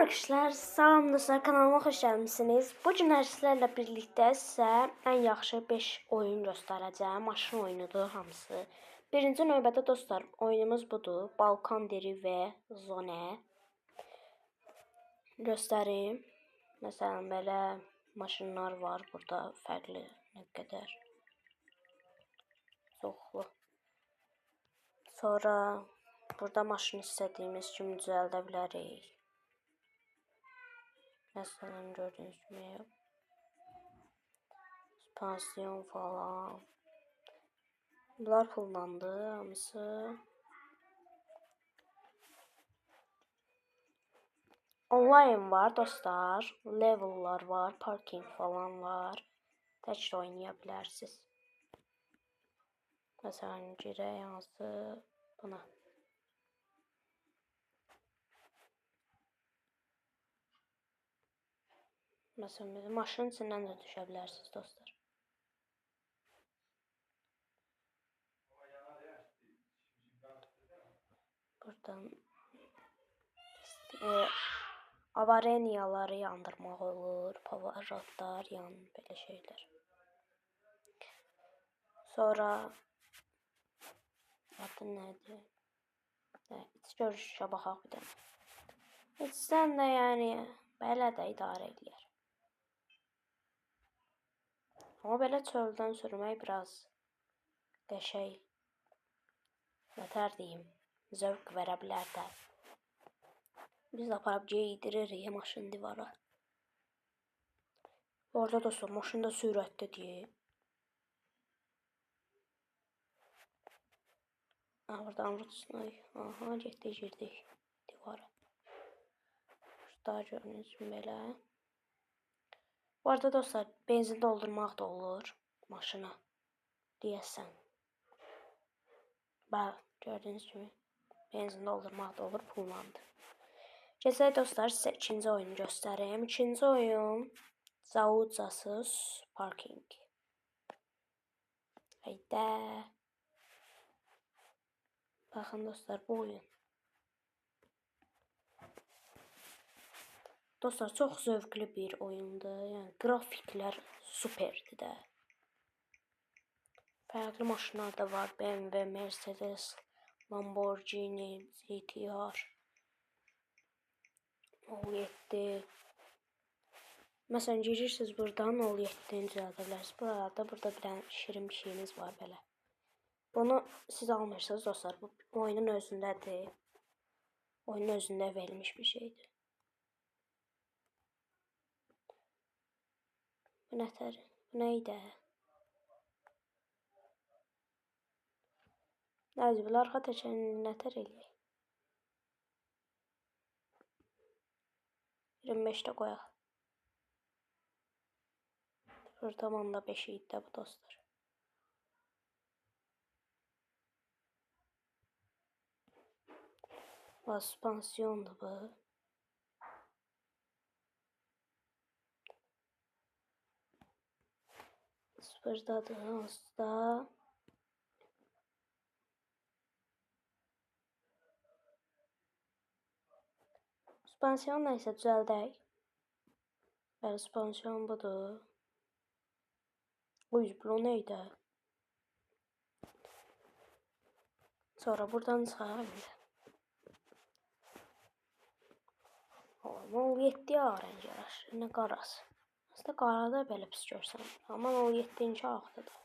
Arkadaşlar, salam dostlar, kanalıma hoş gəlmisiniz. Bu gün sizlərlə birlikdə sizə ən yaxşı 5 oyun göstərəcəyəm. Maşın oyunudur hamısı. Birinci növbədə dostlar, oyunumuz budur. Balkan Deri və Zone. Göstərim. Məsələn, belə maşınlar var burada fərqli nə qədər. Çoxlu. Sonra burada maşını istədiyimiz kimi düzəldə bilərik. Məsələn, gördüyünüz kimi pansiyon falan. Bunlar pullandı hamısı. Online var dostlar. Level'lar var. Parking falan var. Tək də oynaya bilərsiniz. Məsələn, girək hansı buna. Məsələn, maşının içindən də düşə bilərsiniz dostlar. Buradan avareniyaları yandırmaq olur, pavarotlar, yan belə şeylər. Sonra adı nədir? İç görüşə baxaq bir dənə. İçsən də yəni belə də idarə eləyər. Amma belə çöldən sürmək biraz qəşəng, nətər deyim, zövq verə bilər də. Biz aparıb geydiririk maşın divara. Bu arada dostlar, maşın da sürətlidir. Buradan rutsunay. Aha, getdik, girdik divara. Şurada gördüyünüz kimi belə. Bu arada dostlar, benzin doldurmaq da olur maşına, deyəsən. Bax, gördüyünüz kimi benzin doldurmaq da olur, pullandı. Keçək dostlar, sizə ikinci oyunu göstərim. İkinci oyun Zaucasız Parking. Hayda. Baxın dostlar, bu oyun. Dostlar, çox zövqlü bir oyundur. Yəni, qrafiklər superdir də. Fərqli maşınlar da var. BMW, Mercedes, Lamborghini, GTR, 07. Məsələn, girirsiniz buradan 07-ni düzəldə bilərsiniz. Burada bir dənə şirin bir şeyimiz var belə. Bunu siz almırsınız dostlar. Bu oyunun özündədir. Oyunun özündə verilmiş bir şeydir. Bu nətər? Bu nə idi? Nədir? Bu arxa təkərini nətər eləyək? 25-də qoyaq. 0,5 idi də bu dostlar. Bu suspansiyondur bu. Sıfırdadır hansıda. Suspansiyon nəysə düzəldək. Bəli, suspansiyon budur. Uy, bu nə idi? Sonra buradan çıxaq indi. Amma 07 rəng yaraşır, nə qarası. Aslında qara da belə pis görsənmir. Amma 07-ci ağdır da.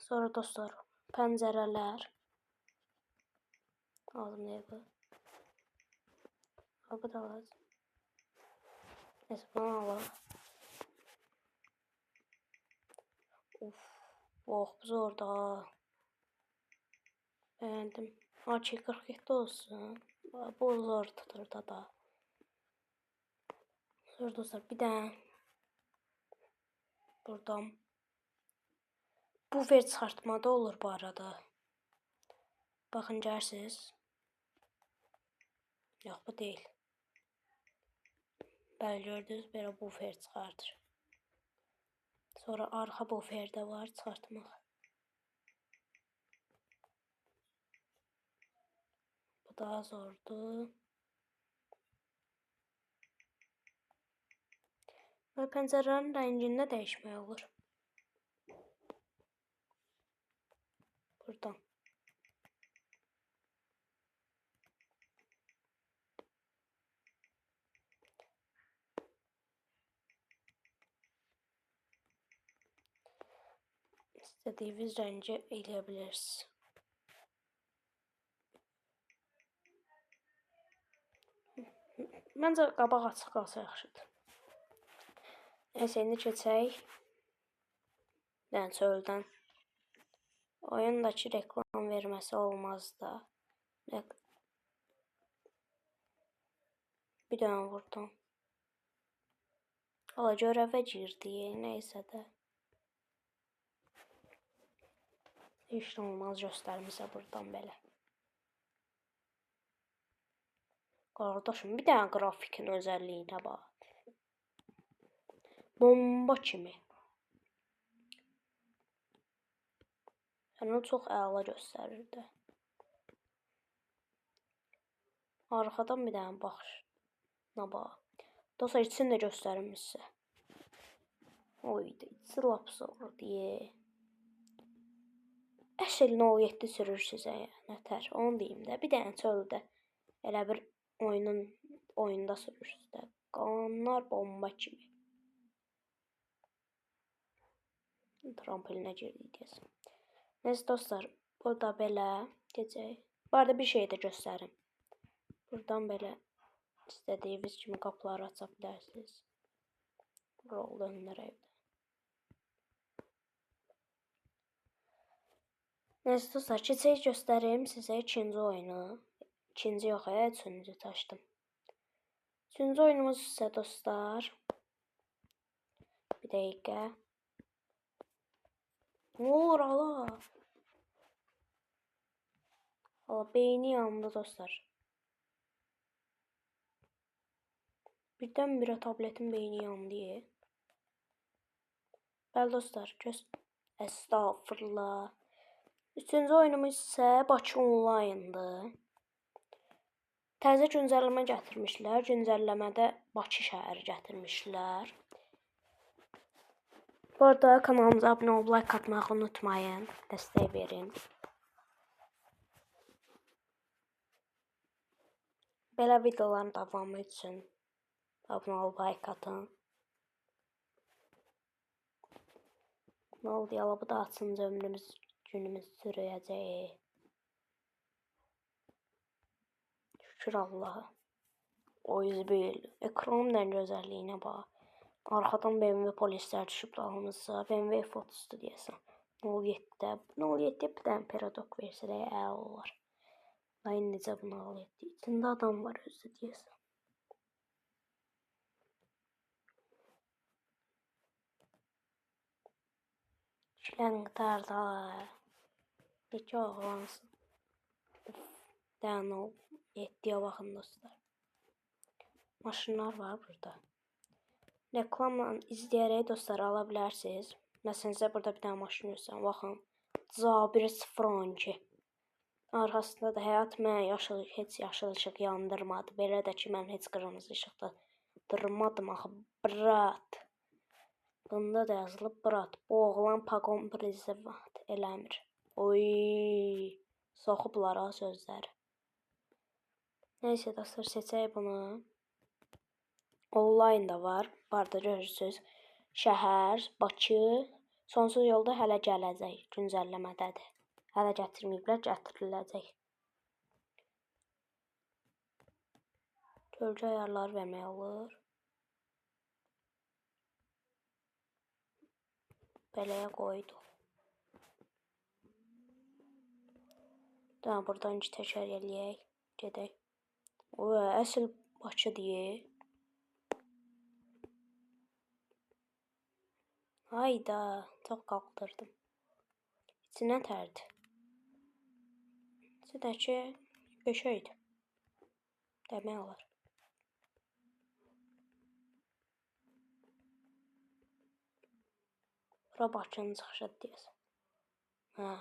Sonra dostlar, pəncərələr. Lazım deyil bu. Bu da lazım. Neyse, bunu alalım. Uf, oh, bu zor da. Bəyəndim. AK-47 olsun. Bu zor tutur da da. Sonra dostlar, bir dənə buradan bufer çıxartma da olur bu arada. Baxın, gəlirsiniz. Yox, bu deyil. Bəli, gördünüz, belə bufer çıxardır. Sonra arxa bufer də var çıxartmaq. Bu daha zordur. Və pəncərələrin rəngini də dəyişmək olur. Buradan. İstədiyiniz rəngi eləyə bilirsiniz. Məncə qabaq açıq qalsa yaxşıdır. Neyse, indi keçək. Yəni çöldən. Oyundakı reklam verməsi olmaz da. Bir dənə vurdum. Hala görevə girdi, neysə də. Heç nə olmaz göstərmişsə buradan belə. Qardaşım, bir dənə qrafikin özəlliyinə bax. Bomba kimi. Yəni, o çox əla göstərir də. Arxadan bir dənə baxış. Nə bax. Dostlar, içini də göstərim sizə. Oyda, içi lap zor deyə. Əsl 07 sürürsünüz, nətər, onu deyim də. Bir dənə çöldə elə bir oyunda sürürsünüz də. Qalanlar bomba kimi. Trampolinə girdik deyəsən. Neyse dostlar, bu da belə keçək. Bu arada bir şey də göstərim. Buradan belə istədiyiniz kimi qapıları aça bilərsiniz. Rol döndürək. Neyse dostlar, keçək göstərim sizə ikinci oyunu. İkinci yox, üçüncü taşdım. Üçüncü oyunumuz isə dostlar. Bir dəqiqə. Nə olur ala? Ala, beyni yandı dostlar. Birdən-birə tabletin beyni yandı. Bəli dostlar, Əstağfurullah. Üçüncü oyunumuz isə Bakı Online'dır. Təzə güncəlləmə gətirmişlər. Güncəlləmədə Bakı şəhəri gətirmişlər. Bu arada kanalımıza abunə olub like atmağı unutmayın. Dəstək verin. Belə videoların davamı üçün abunə olub like atın. Nə oldu yala, bu da açınca ömrümüz günümüz sürüyəcək. Şükür Allaha. O 101. Ekranın ən gözəlliyinə bax. Arxadan BMW polislər düşüb dalımıza. BMW F30-dur deyəsən. 07-də. 07-də bir dənə peradok versələr əla olar. Ay necə bu 07? İçində adam var özü deyəsən. İşlən qurtardı. İki oğlansın. Uf, dənə ol. 7-yə baxın dostlar. Maşınlar var burada. Reklamla izləyərək dostlar ala bilərsiniz. Məsələn, sizə burada bir dənə maşın göstərim. Baxın. Cabir 012. Arxasında da həyat mənə heç yaşıl işıq yandırmadı. Belə də ki, mən heç qırmızı işıqda durmadım axı. Brat. Bunda da yazılıb brat. Bu oğlan paqon prezervat eləmir. Oy, soxublar ha sözləri. Neyse dostlar, seçək bunu. Online da var. Barda görürsünüz. Şəhər, Bakı. Sonsuz yolda hələ gələcək. Güncəlləmədədir. Hələ gətirməyiblər, gətiriləcək. Gölgə ayarları vermək olur. Beləyə qoyduq. Daha buradan iki təkər eləyək. Gedək. O, əsl Bakı deyir. Hayda, çox qaldırdım. İçinə tərdi. İçi də ki, qəşəngdir. Demək olar. Bura Bakının çıxışıdır deyəsən. Hə.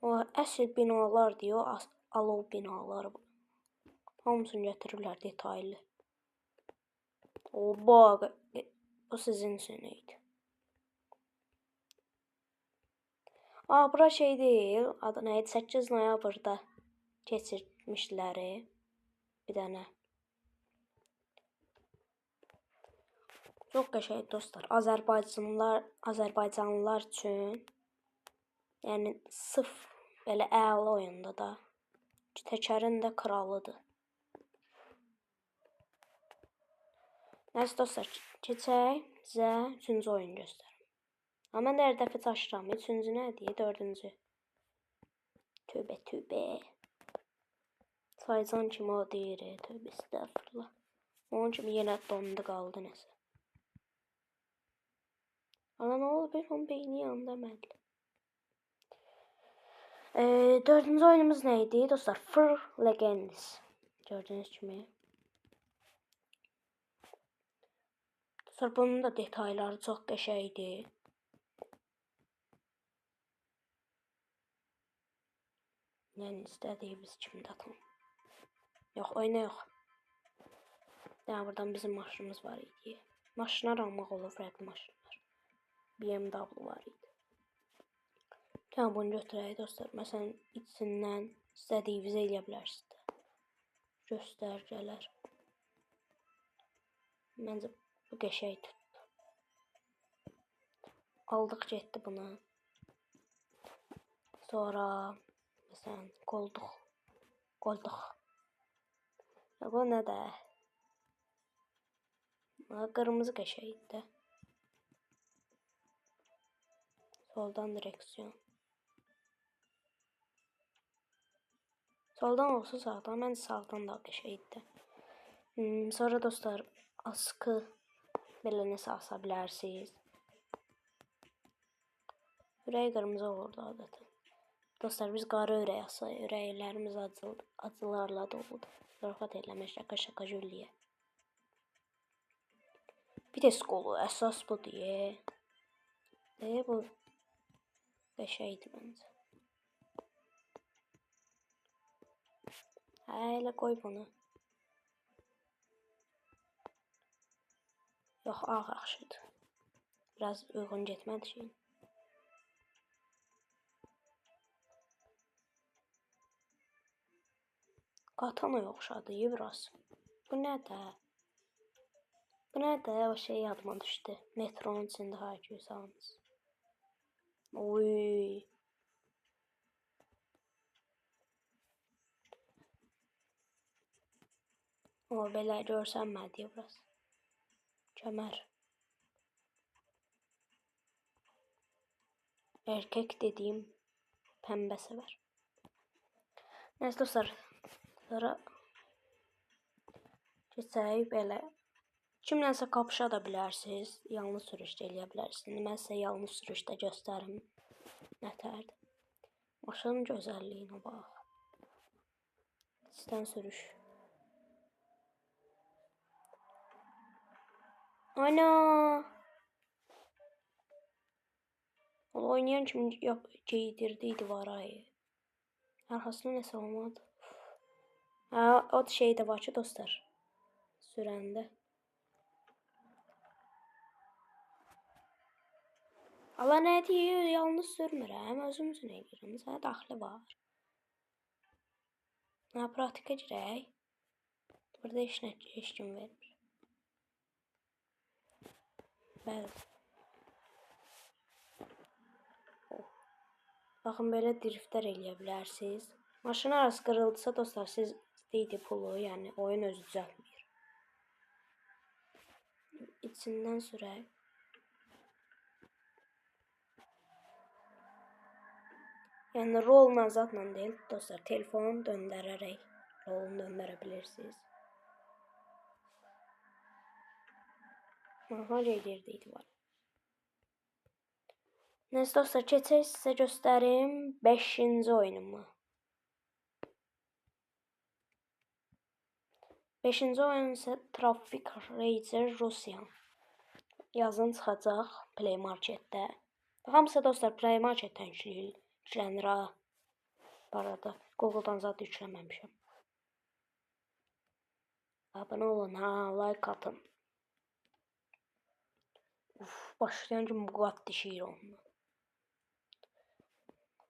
O əsl binalar deyir, o Alov binaları. Hamısını gətiriblər detaylı. Oba, bu sizin üçün idi. Aa, bura şey deyil. Adı nə idi? 8 noyabrda keçirmişləri. Bir dənə. Çox qəşəng dostlar. Azərbaycanlılar üçün, yəni sırf belə əla oyunda da. Təkərin də kralıdır. Nəysə dostlar, keçək sizə üçüncü oyun göstərim. Amma mən də hər dəfə çaşıram. Üçüncü nədir? Dördüncü. Tövbə, tövbə. Saycan kimi o deyir. Tövbə, estağfurullah. Onun kimi yenə dondu qaldı nəsə. Ana nə oldu? Bir onun beyni yandı əməlli. Dördüncü oyunumuz nə idi? Dostlar, Fur Legends. Gördüyünüz kimi. Dostlar, bunun da detayları çox qəşəngdir. Yəni istədiyimiz kimi də tam. Yox, oyna yox. Yəni buradan bizim maşınımız var idi. Maşınlar almaq olur, fərqli maşınlar. BMW var idi. Yəni bunu götürək dostlar. Məsələn, içindən istədiyinizi eləyə bilərsiniz. Göstərgələr. Məncə bu qəşəng tutdu. Aldıq getdi bunu. Sonra məsələn qoltuq. Qoltuq. Ya bu nə də? Qırmızı qəşəngdir də. Soldan direksiyon. Soldan olsa sağdan, mən sağdan da qəşəngdir. Sonra dostlar, askı belə nəsə asa bilərsiniz. Ürək qırmızı olurdu adətən. Dostlar, biz qara ürək asaq, ürəklərimiz acılarla doludur. Zarafat eləmək, şaka-şaka jülliyə. Vites qolu, əsas bu deyə. Bu qəşəngdir məncə. Hə, elə qoy bunu. Yox, ağ yaxşıdır. Biraz uyğun getmədi şeyin. Katana oxşadı biraz. Bu nədir? Bu nədir? O şey yadıma düşdü. Metronun içində hayküy salmış. Oy. O belə görsənmədi biraz. Kəmər. Erkek dediğim pembe sever. Neyse dostlar. Sonra keçək belə. Kimlənsə qapışa da bilərsiniz. Yalnız sürüşdə eləyə bilərsiniz. Mən sizə yalnız sürüşdə göstərim. Nətərdir. Maşının gözəlliyinə bax. İçdən sürüş. Ana! O oynayan kimi geydirdi divarayı. Arxasına nəsə olmadı. Ha, o şey də var ki dostlar. Sürəndə. Allah nə deyir? Yalnız sürmürəm. Özüm üçün eləyirəm. Sənə daxili var. Ha, pratikə girək. Burada heç kim vermir. Bəli. Oh. Baxın, belə driftlər eləyə bilərsiniz. Maşın arası qırıldısa dostlar, siz istəyidi pulu, yəni oyun özü düzəltmir. İçindən sürək. Yəni rolla zadla deyil, dostlar, telefonu döndərərək rolunu döndərə bilirsiniz. Aha, girdiydi var. Neyse dostlar, keçək sizə göstərim 5-ci oyunumu. 5-ci oyun isə Traffic Racer Russia. Yazın çıxacaq Play Marketdə. Hamısı dostlar Play Marketdən yüklənir ha. Bu arada Google'dan zad yükləməmişəm. Abunə olun, ha, like atın. Uf, başlayan kimi Bugatti Chiron'la.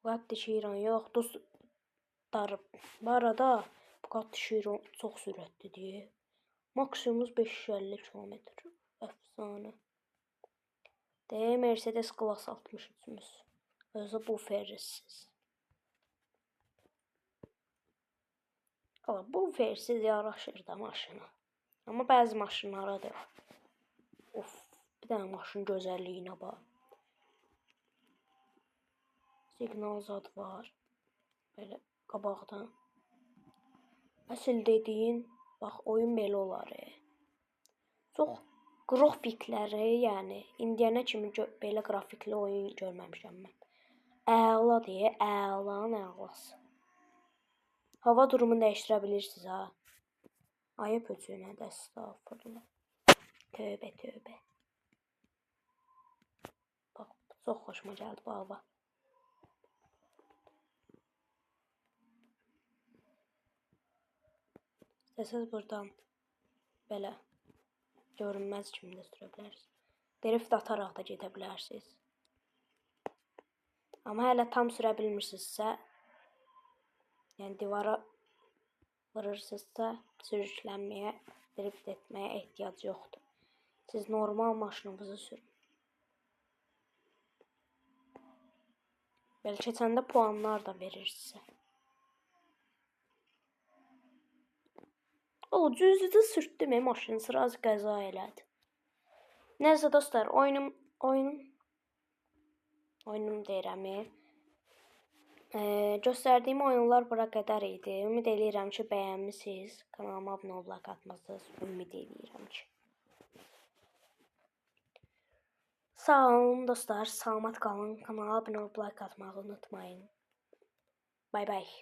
Bugatti Chiron yox, dostlar. Bu arada Bugatti Chiron çox sürətlidir. Maksimumuz 550 km. Əfsanə. De Mercedes Class 63-ümüz. Özü bu fersiz. Ala, bu fersiz yaraşır da maşına. Amma bəzi maşınlara da. Of, bir dənə maşın gözəlliyinə bax. Siqnal zad var. Belə qabaqdan. Əsl dediyin, bax oyun belə olar. Çox qrafikləri, yəni indiyənə kimi belə qrafikli oyun görməmişəm mən. Əla deyə, əlanın əlası. Hava durumunu dəyişdirə bilirsiniz ha. Ayıb öcünə də, əstəğfurullah. Tövbə, tövbə. Bax, çox xoşuma gəldi bu hava. İstəsəz buradan belə görünməz kimi də sürə bilərsiniz. Drift ataraq da gedə bilərsiniz. Amma hələ tam sürə bilmirsinizsə, yəni divara vurursunuzsa, sürüklənməyə, drift etməyə ehtiyac yoxdur. Siz normal maşınınızı sürün. Belə keçəndə puanlar da verir sizə. O, cüzdə sürtdüm maşını, sıraz qəza elədi. Nəysə dostlar, oyunum deyirəm. Göstərdiyim oyunlar bura qədər idi. Ümid eləyirəm ki, bəyənmisiniz. Kanalıma abunə olub like atmasınız. Ümid eləyirəm ki. Sağ olun dostlar, salamat qalın. Kanala abunə olub like atmağı unutmayın. Bay bay.